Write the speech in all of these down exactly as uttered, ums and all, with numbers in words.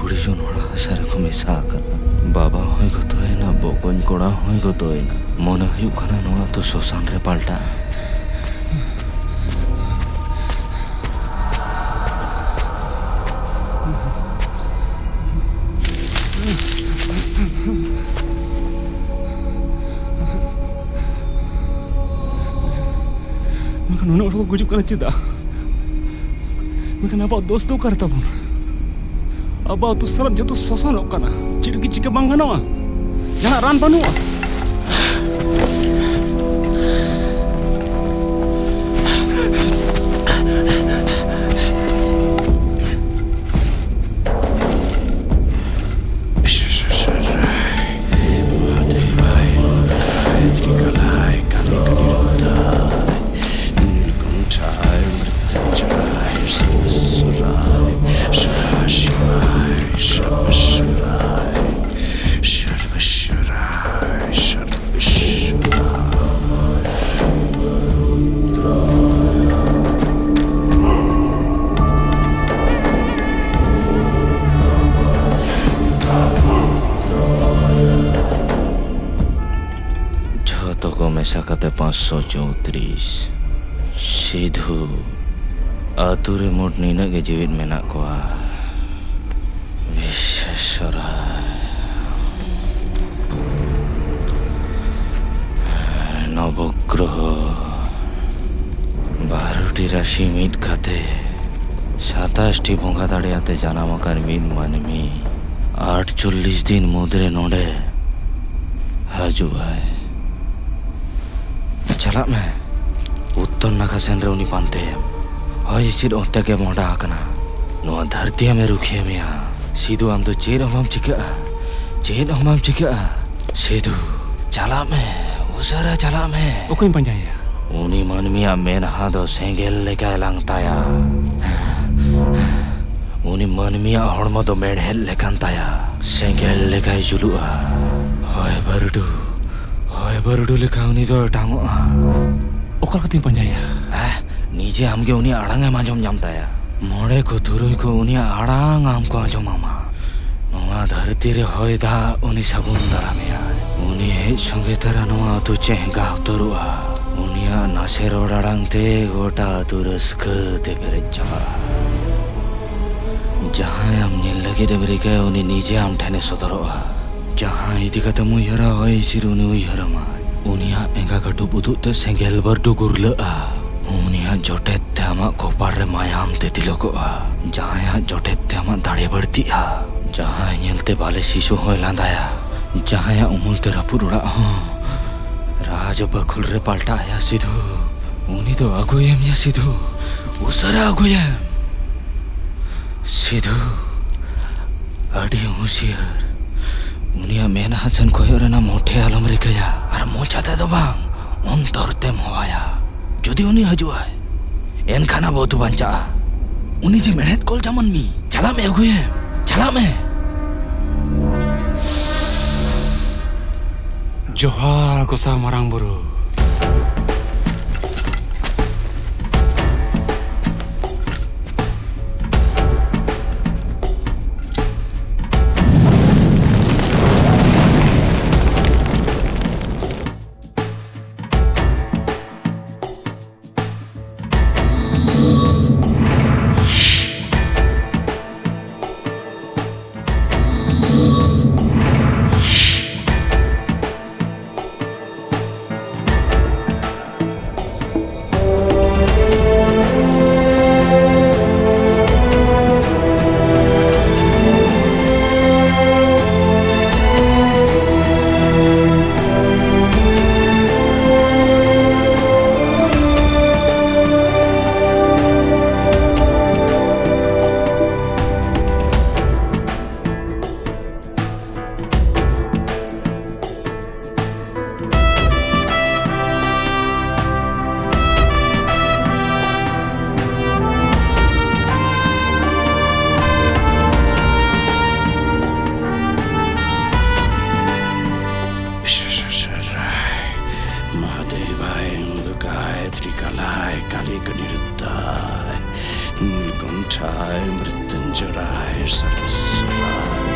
ᱠᱩᱲᱤ ᱡᱩᱱ ᱦᱚᱲ ᱦᱟᱥᱟ ᱨᱮᱠᱚ ᱢᱮᱥᱟ ᱟᱠᱟᱱᱟ᱾ ᱵᱟᱵᱟ ᱦᱚᱸᱭ ᱜᱚᱛᱚᱭᱮᱱᱟ, ᱵᱚᱠᱚᱧ ᱠᱚᱲᱟ ᱦᱚᱸᱭ ᱜᱚᱛᱚᱭᱮᱱᱟ᱾ ᱢᱚᱱᱮ ᱦᱩᱭᱩᱜ ᱠᱟᱱᱟ ᱱᱚᱣᱟ ᱟᱛᱳ ᱥᱚᱥᱟᱱ ᱨᱮ ᱯᱟᱞᱴᱟᱜᱼᱟ᱾ ᱢᱮᱱᱠᱷᱟᱱ ᱱᱩᱱᱟᱹᱜ ᱦᱚᱲ ᱠᱚ ᱜᱩᱡᱩᱜ ᱠᱟᱱᱟ ᱪᱮᱫᱟᱜ? ᱢᱮᱱᱠᱷᱟᱱ ᱟᱵᱚᱣᱟᱜ ᱫᱳᱥ ᱫᱚ ᱚᱠᱟᱨᱮ ᱛᱟᱵᱚᱱ? ᱟᱵᱚ ᱟᱹᱛᱩ ᱥᱟᱱᱟᱢ ᱡᱚᱛᱚ ᱥᱚᱥᱟᱱᱚᱜ ᱠᱟᱱᱟ᱾ ᱪᱮᱫ ᱜᱮ ᱪᱤᱠᱟᱹ ᱵᱟᱝ ᱜᱟᱱᱚᱜᱼᱟ? ᱡᱟᱦᱟᱱᱟᱜ ᱨᱟᱱ ᱵᱟᱹᱱᱩᱜᱼᱟ? ᱡᱷᱚᱛᱚ ᱠᱚ ᱢᱮᱥᱟ ᱠᱟᱛᱮ ᱯᱟᱸᱪᱥᱚ ᱪᱳᱛᱨᱤᱥ᱾ ᱥᱤᱫᱷᱩ, ᱟᱛᱳ ᱨᱮ ᱢᱳᱴ ᱱᱤᱱᱟᱹᱜ ᱜᱮ ᱡᱤᱣᱤᱫ ᱢᱮᱱᱟᱜ ᱠᱚᱣᱟ᱾ ᱵᱤᱥᱥᱮᱥᱣᱚᱨᱟᱭ, ᱱᱚᱵᱚᱜᱨᱚᱦᱚ, ᱵᱟᱨᱚᱴᱤ ᱨᱟᱥᱤ ᱢᱤᱫ ᱠᱟᱛᱮ, ᱥᱟᱛᱟᱥ ᱴᱤ ᱵᱚᱸᱜᱟ ᱫᱟᱲᱮ ᱟᱛᱮ ᱡᱟᱱᱟᱢ ᱟᱠᱟᱱ ᱢᱤᱫ ᱢᱟᱹᱱᱢᱤ ᱟᱴᱪᱚᱞᱞᱤᱥ ᱫᱤᱱ ᱢᱩᱫᱽᱨᱮ ᱱᱚᱰᱮ ᱦᱤᱡᱩᱜ ᱟᱭ᱾ ᱪᱟᱞᱟᱜ ᱢᱮ, ᱩᱛᱛᱚᱨ ᱱᱟᱠᱷᱟ ᱥᱮᱱ ᱨᱮ ᱩᱱᱤ ᱯᱟᱱᱛᱮᱭᱮᱢ᱾ ᱦᱚᱭ ᱦᱤᱸᱥᱤᱫ ᱚᱱᱛᱮ ᱜᱮ ᱢᱚᱦᱰᱟ ᱟᱠᱟᱱᱟ᱾ ᱱᱚᱣᱟ ᱫᱷᱟᱹᱨᱛᱤ ᱟᱢᱮ ᱨᱩᱠᱷᱤᱭᱟᱹ ᱢᱮᱭᱟ᱾ ᱥᱤᱫᱷᱩ, ᱟᱢ ᱫᱚ ᱪᱮᱫ ᱦᱚᱸ ᱵᱟᱢ ᱪᱤᱠᱟᱹᱜᱼᱟ, ᱪᱮᱫ ᱦᱚᱸ ᱵᱟᱢ ᱪᱤᱠᱟᱹᱜᱼᱟ᱾ ᱥᱤᱫᱷᱩ, ᱪᱟᱞᱟᱜ ᱢᱮ, ᱩᱥᱟᱹᱨᱟ ᱪᱟᱞᱟᱜ ᱢᱮ᱾ ᱚᱠᱚᱭᱮᱢ ᱯᱟᱸᱡᱟᱭᱮᱭᱟ? ᱩᱱᱤ ᱢᱟᱹᱱᱢᱤᱭᱟᱜ ᱢᱮᱫᱦᱟ ᱫᱚ ᱥᱮᱸᱜᱮᱞ ᱞᱮᱠᱟᱭ ᱞᱟᱝ ᱛᱟᱭᱟ᱾ ᱩᱱᱤ ᱢᱟᱹᱱᱢᱤᱭᱟᱜ ᱦᱚᱲᱢᱚ ᱫᱚ ᱢᱮᱬᱦᱮᱫ ᱞᱮᱠᱟᱱ ᱛᱟᱭᱟ, ᱥᱮᱸᱜᱮᱞ ᱞᱮᱠᱟᱭ ᱡᱩᱞᱩᱜᱼᱟ᱾ ᱦᱚᱭ ᱵᱟᱹᱨᱰᱩ, ᱦᱚᱭ ᱵᱟᱹᱨᱰᱩ ᱞᱮᱠᱟ ᱩᱱᱤ ᱫᱚ ᱚᱴᱟᱝᱚᱜᱼᱟ᱾ ᱚᱠᱟ ᱞᱮᱠᱟᱛᱤᱧ ᱯᱟᱸᱡᱟᱭᱟ? ᱟᱦ, ᱱᱤᱡᱮ ᱟᱢᱜᱮ ᱩᱱᱤᱭᱟᱜ ᱟᱲᱟᱝ ᱮᱢ ᱟᱸᱡᱚᱢ ᱧᱟᱢ ᱛᱟᱭᱟ᱾ ᱢᱚᱬᱮ ᱠᱚ ᱛᱩᱨᱩᱭ ᱠᱚ ᱩᱱᱤᱭᱟᱜ ᱟᱲᱟᱝ ᱟᱢ ᱠᱚ ᱟᱸᱡᱚᱢᱟᱢᱟ᱾ ᱫᱷᱟᱹᱨᱛᱤ ᱨᱮ ᱦᱚᱭ ᱫᱟᱜ ᱩᱱᱤ ᱥᱟᱹᱜᱩᱱ ᱫᱟᱨᱟᱢᱮᱭᱟᱭ᱾ ᱩᱱᱤ ᱦᱮᱡ ᱥᱚᱸᱜᱮ ᱛᱟᱨᱟ ᱱᱚᱣᱟ ᱟᱹᱛᱩ ᱪᱮᱦᱜᱟ ᱩᱛᱟᱹᱨᱚᱜᱼᱟ᱾ ᱩᱱᱤᱭᱟᱜ ᱱᱟᱥᱮ ᱨᱚᱲ ᱟᱲᱟᱝ ᱛᱮ ᱜᱚᱴᱟ ᱟᱹᱛᱩ ᱨᱟᱹᱥᱠᱟᱹ ᱛᱮ ᱯᱮᱨᱮᱡ ᱪᱟᱵᱟᱜᱼᱟ᱾ ᱡᱟᱦᱟᱸᱭ ᱟᱢ ᱧᱮᱞ ᱞᱟᱹᱜᱤᱫ ᱮᱢ ᱨᱤᱠᱟᱹᱭᱟ, ᱩᱱᱤ ᱱᱤᱡᱮ ᱟᱢ ᱴᱷᱮᱱᱮ ᱥᱚᱫᱚᱨᱚᱜᱼᱟ᱾ ᱡᱟᱦᱟᱸᱭ ᱤᱫᱤ ᱠᱟᱛᱮᱢ ᱩᱭᱦᱟᱹᱨᱟ, ᱦᱚᱭ ᱦᱤᱸᱥᱤᱫ ᱩᱱᱤ ᱩᱭᱦᱟᱹᱨᱟᱢᱟᱭ᱾ ᱩᱱᱤᱭᱟᱜ ᱮᱸᱜᱟ ᱠᱟᱹᱴᱩᱵ ᱩᱫᱩᱜ ᱛᱮ ᱥᱮᱸᱜᱮᱞ ᱵᱟᱹᱨᱰᱩ ᱜᱩᱨᱞᱟᱹᱜᱼᱟ᱾ ᱩᱱᱤᱭᱟᱜ ᱡᱚᱴᱮᱫ ᱛᱮ ᱟᱢᱟᱜ ᱠᱚᱯᱟᱲ ᱨᱮ ᱢᱟᱭᱟᱢ ᱛᱤᱛᱤᱞᱚᱜᱚᱜᱼᱟ᱾ ᱡᱟᱦᱟᱸᱭᱟᱜ ᱡᱚᱴᱮᱫ ᱛᱮ ᱟᱢᱟᱜ ᱫᱟᱲᱮ ᱵᱟᱹᱲᱛᱤᱜᱼᱟ, ᱡᱟᱦᱟᱸᱭ ᱧᱮᱞᱛᱮ ᱵᱟᱞᱮ ᱥᱤᱥᱩ ᱦᱚᱸᱭ ᱞᱟᱸᱫᱟᱭᱟ, ᱡᱟᱦᱟᱸᱭᱟᱜ ᱩᱢᱩᱞ ᱛᱮ ᱨᱟᱹᱯᱩᱫ ᱚᱲᱟᱜ ᱦᱚᱸ ᱨᱟᱡᱽ ᱵᱟᱹᱠᱷᱩᱞ ᱨᱮ ᱯᱟᱞᱴᱟᱜ ᱟᱭᱟ ᱥᱤᱫᱷᱩ, ᱩᱱᱤ ᱫᱚ ᱟᱹᱜᱩᱭᱮᱢ ᱭᱟ ᱥᱤᱫᱷᱩ, ᱩᱥᱟᱹᱨᱟ ᱟᱹᱜᱩᱭᱮᱢ᱾ ᱥᱤᱫᱷᱩ, ᱟᱹᱰᱤ ᱦᱩᱸᱥᱤᱭᱟᱹᱨ᱾ ᱩᱱᱤᱭᱟᱜ ᱢᱮᱫᱦᱟ ᱥᱮᱱ ᱠᱚᱭᱚᱜ ᱨᱮᱱᱟᱜ ᱢᱚᱴᱷᱮ ᱟᱞᱚᱢ ᱨᱤᱠᱟᱹᱭᱟ, ᱟᱨ ᱢᱚᱪᱟ ᱛᱮᱫᱚ ᱵᱟᱝ, ᱚᱱᱛᱚᱨ ᱛᱮᱢ ᱦᱚᱦᱚᱣᱟᱭᱟ᱾ ᱡᱩᱫᱤ ᱩᱱᱤ ᱦᱤᱡᱩᱜᱼᱟᱭ, ᱮᱱᱠᱷᱟᱱ ᱟᱵᱚ ᱟᱹᱛᱩ ᱵᱟᱧᱪᱟᱜᱼᱟ᱾ ᱩᱱᱤ ᱡᱮ ᱢᱮᱲᱦᱮᱫ ᱠᱚᱞ ᱡᱟᱢᱚᱱ ᱢᱤ᱾ ᱪᱟᱞᱟᱜ ᱢᱮ, ᱟᱹᱜᱩᱭᱮᱢ᱾ ᱪᱟᱞᱟᱜ ᱢᱮ᱾ ᱡᱚᱦᱟᱨ ᱜᱚᱸᱥᱟᱭ ᱢᱟᱨᱟᱝ ᱵᱩᱨᱩ᱾ ᱢᱚᱦᱟᱫᱮᱵᱟᱭ ᱩᱰᱩᱠᱟᱭ, ᱛᱨᱤᱠᱟᱞᱟᱭ, ᱠᱟᱞᱤ ᱠᱚ ᱱᱤᱨᱩᱫᱷᱟᱭ, ᱱᱤᱞᱠᱚᱱᱴᱷᱟᱭ, ᱢᱨᱤᱛᱭᱩᱧᱡᱚᱭᱟᱭ, ᱥᱚᱨᱵᱮᱥᱣᱚᱨᱟᱭ,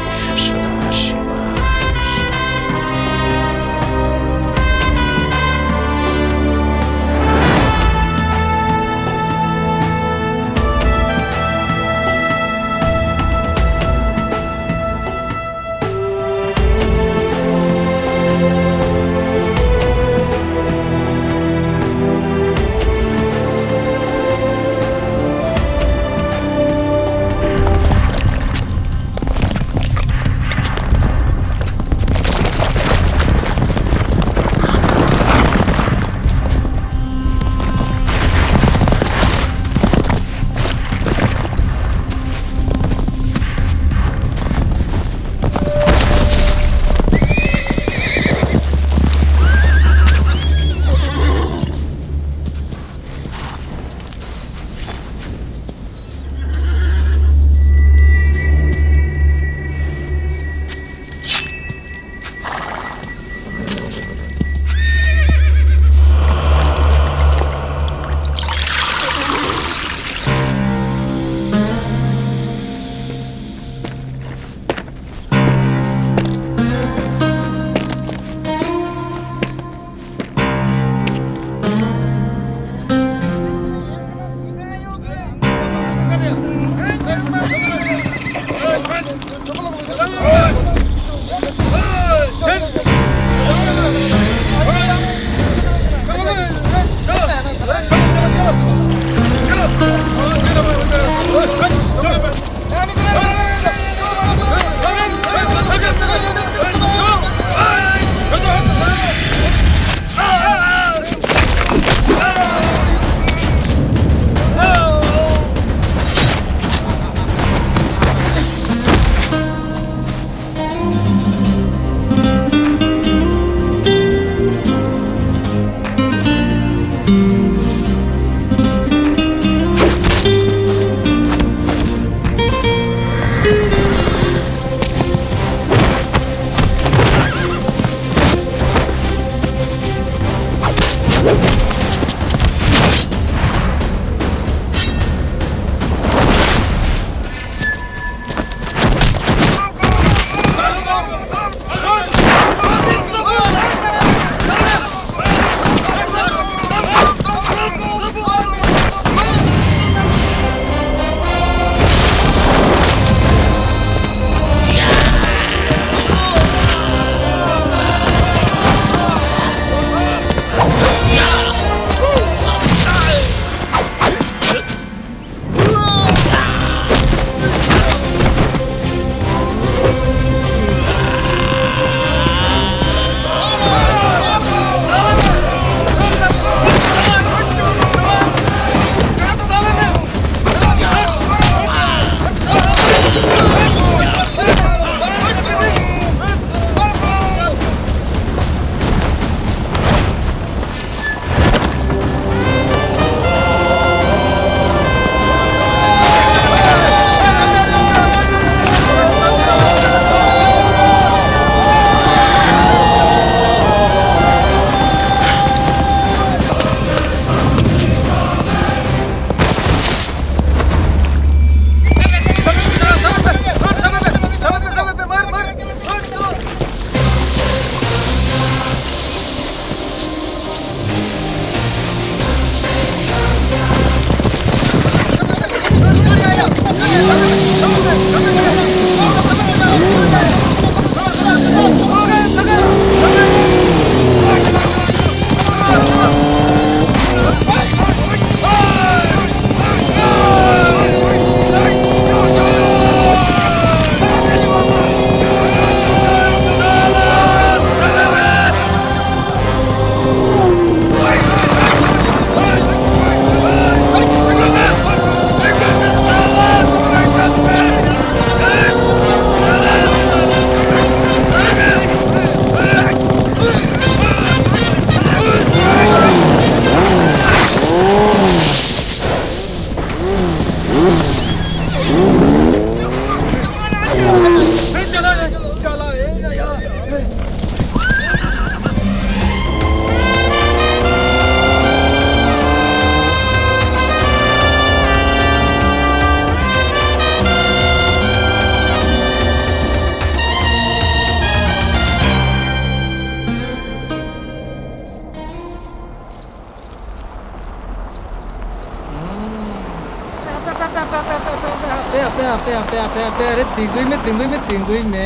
ᱟᱯᱮ, ᱟᱯᱮ, ᱟᱯᱮ, ᱟᱯᱮ, ᱟᱯᱮ, ᱟᱨᱮ ᱛᱤᱸᱜᱩᱭ ᱢᱮ, ᱛᱤᱸᱜᱩᱭ ᱢᱮ, ᱛᱤᱸᱜᱩᱭ ᱢᱮ᱾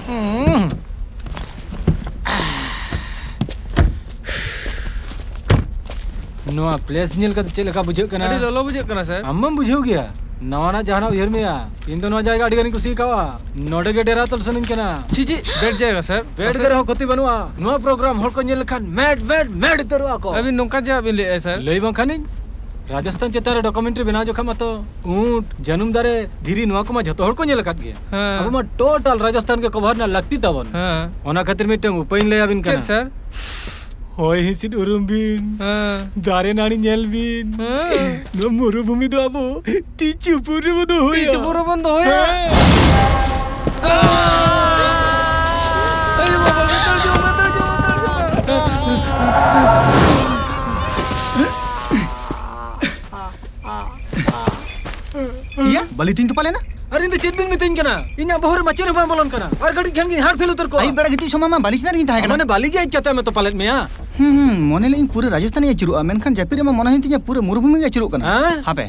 ᱦᱩᱸ᱾ ᱱᱚᱣᱟ ᱯᱞᱮᱥ ᱧᱮᱞ ᱠᱟᱛᱮ ᱪᱮᱫ ᱞᱮᱠᱟ ᱵᱩᱡᱷᱟᱹᱜ ᱠᱟᱱᱟ? ᱟᱹᱰᱤ ᱞᱚᱞᱚ ᱵᱩᱡᱷᱟᱹᱜ ᱠᱟᱱᱟ, ᱥᱮᱨ᱾ ᱟᱢ ᱢᱟᱢ ᱵᱩᱡᱷᱟᱹᱣ ᱜᱮᱭᱟ, ᱱᱟᱣᱟᱱᱟᱜ ᱡᱟᱦᱟᱱᱟᱜ ᱩᱭᱦᱟᱹᱨ ᱢᱮᱭᱟ᱾ ᱤᱧ ᱫᱚ ᱱᱚᱣᱟ ᱡᱟᱭᱜᱟ ᱟᱹᱰᱤ ᱜᱟᱱᱤᱧ ᱠᱩᱥᱤ ᱠᱟᱣᱟ᱾ ᱱᱚᱰᱮ ᱜᱮ ᱰᱮᱨᱟ ᱛᱚᱞ ᱥᱟᱱᱟᱧ ᱠᱟᱱᱟ᱾ ᱪᱤ, ᱪᱤ, ᱵᱮᱰ ᱡᱟᱭᱜᱟ, ᱥᱮᱨ᱾ ᱵᱮᱰ ᱜᱮ ᱨᱮᱦᱚᱸ ᱠᱷᱚᱛᱤ ᱵᱟᱹᱱᱩᱜᱼᱟ᱾ ᱱᱚᱣᱟ ᱯᱨᱳᱜᱨᱟᱢ ᱦᱚᱲ ᱠᱚ ᱧᱮᱞ ᱞᱮᱠᱷᱟᱱ ᱢᱮᱰ, ᱢᱮᱰ, ᱢᱮᱰ ᱩᱛᱟᱹᱨᱚᱜᱼᱟ ᱠᱚ᱾ ᱟᱹᱵᱤᱱ ᱱᱚᱝᱠᱟ ᱪᱮᱫᱟᱜ ᱵᱤᱱ ᱞᱟᱹᱭᱮᱫᱼᱟ, ᱥᱮᱨ? ᱞᱟᱹᱭ ᱵᱟᱝᱠᱷᱟᱱᱤᱧ, ᱨᱟᱡᱚᱥᱛᱷᱟᱱ ᱪᱮᱛᱟᱱ ᱨᱮ ᱰᱚᱠᱩᱢᱮᱱᱴᱟᱨᱤ ᱵᱮᱱᱟᱣ ᱡᱚᱠᱷᱟᱱ ᱢᱟᱛᱚ ᱩᱸᱴ, ᱡᱟᱹᱱᱩᱢ ᱫᱟᱨᱮ, ᱫᱷᱤᱨᱤ, ᱱᱚᱣᱟ ᱠᱚᱢᱟ ᱡᱷᱚᱛᱚ ᱦᱚᱲ ᱠᱚ ᱧᱮᱞ ᱟᱠᱟᱫ ᱜᱮᱭᱟ᱾ ᱦᱮᱸ᱾ ᱟᱵᱚ ᱢᱟ ᱴᱳᱴᱟᱞ ᱨᱟᱡᱚᱥᱛᱷᱟᱱ ᱜᱮ ᱠᱚᱵᱷᱟᱨ ᱨᱮᱱᱟᱜ ᱞᱟᱹᱠᱛᱤ ᱛᱟᱵᱚᱱ᱾ ᱦᱮᱸ᱾ ᱚᱱᱟ ᱠᱷᱟᱹᱛᱤᱨ ᱢᱤᱫᱴᱟᱝ ᱩᱯᱟᱹᱭᱤᱧ ᱞᱟᱹᱭ ᱟᱵᱤᱱ ᱠᱟᱱᱟ᱾ ᱪᱮᱫ, ᱥᱮᱨ? ᱦᱚᱭ ᱦᱤᱸᱥᱤᱫ ᱩᱨᱩᱢ ᱵᱤᱱ, ᱦᱮᱸ᱾ ᱫᱟᱨᱮ ᱱᱟᱹᱲᱤ ᱧᱮᱞ ᱵᱤᱱ᱾ ᱦᱮᱸ᱾ ᱱᱚᱣᱟ ᱢᱩᱨᱩᱵᱷᱩᱢᱤ ᱫᱚ ᱟᱵᱚ ᱛᱤ ᱪᱩᱯᱩᱨ ᱨᱮᱵᱚ ᱫᱚᱦᱚᱭᱟ᱾ ᱛᱤ ᱪᱩᱯᱩᱨ ᱨᱮᱵᱚᱱ ᱫᱚᱦᱚᱭᱟ᱾ ᱦᱮᱸ᱾ ᱟᱭᱳ ᱵᱟᱵᱟ, ᱵᱚᱛᱚᱨ ᱡᱚᱝ, ᱵᱚᱛᱚᱨ ᱡᱚᱝ, ᱵᱚᱛᱚᱨ ᱡᱚᱝ᱾ ᱤᱭᱟ, ᱵᱟᱹᱞᱤ ᱛᱤᱧ ᱛᱚᱯᱟ ᱞᱮᱱᱟ᱾ ᱟᱨ ᱤᱧ ᱫᱚ ᱪᱮᱫ ᱵᱤᱱ ᱢᱤᱛᱟᱹᱧ ᱠᱟᱱᱟ? ᱤᱧᱟᱜ ᱵᱚᱦᱚᱜ ᱨᱮ ᱢᱟ ᱪᱮᱫ ᱦᱚᱸ ᱵᱟᱝ ᱵᱚᱞᱚᱱ ᱠᱟᱱᱟ᱾ ᱟᱨ ᱠᱟᱹᱴᱤᱡ ᱠᱷᱟᱱ ᱜᱮ heart fail ᱩᱛᱟᱹᱨ ᱠᱚᱜᱼᱟ᱾ ᱟᱹᱭᱩᱵ ᱵᱮᱲᱟ ᱜᱤᱛᱤᱡ ᱥᱚᱢᱚᱭ ᱢᱟ ᱵᱟᱹᱞᱤ ᱪᱮᱛᱟᱱ ᱨᱮᱜᱤᱧ ᱛᱟᱦᱮᱸ ᱠᱟᱱᱟ᱾ ᱢᱟᱱᱮ ᱵᱟᱹᱞᱤ ᱜᱮ ᱟᱡ ᱪᱟᱛᱟᱢ ᱮ ᱛᱚᱯᱟ ᱞᱮᱫ ᱢᱮᱭᱟ᱾ ᱦᱩᱸ, ᱦᱩᱸ, ᱢᱚᱱᱮ ᱞᱮᱫᱟᱹᱧ ᱯᱩᱨᱟᱹ ᱨᱟᱡᱚᱥᱛᱷᱟᱱ ᱤᱧ ᱟᱹᱪᱩᱨᱚᱜᱼᱟ, ᱢᱮᱱᱠᱷᱟᱱ ᱡᱟᱹᱯᱤᱫ ᱨᱮᱢᱟ ᱢᱚᱱᱮ ᱦᱩᱭᱮᱱ ᱛᱤᱧᱟ ᱯᱩᱨᱟᱹ ᱢᱩᱨᱩᱵᱷᱩᱢᱤ ᱜᱮ ᱟᱹᱪᱩᱨᱚᱜ ᱠᱟᱱᱟ᱾ ᱦᱮᱸ? ᱦᱟᱯᱮ᱾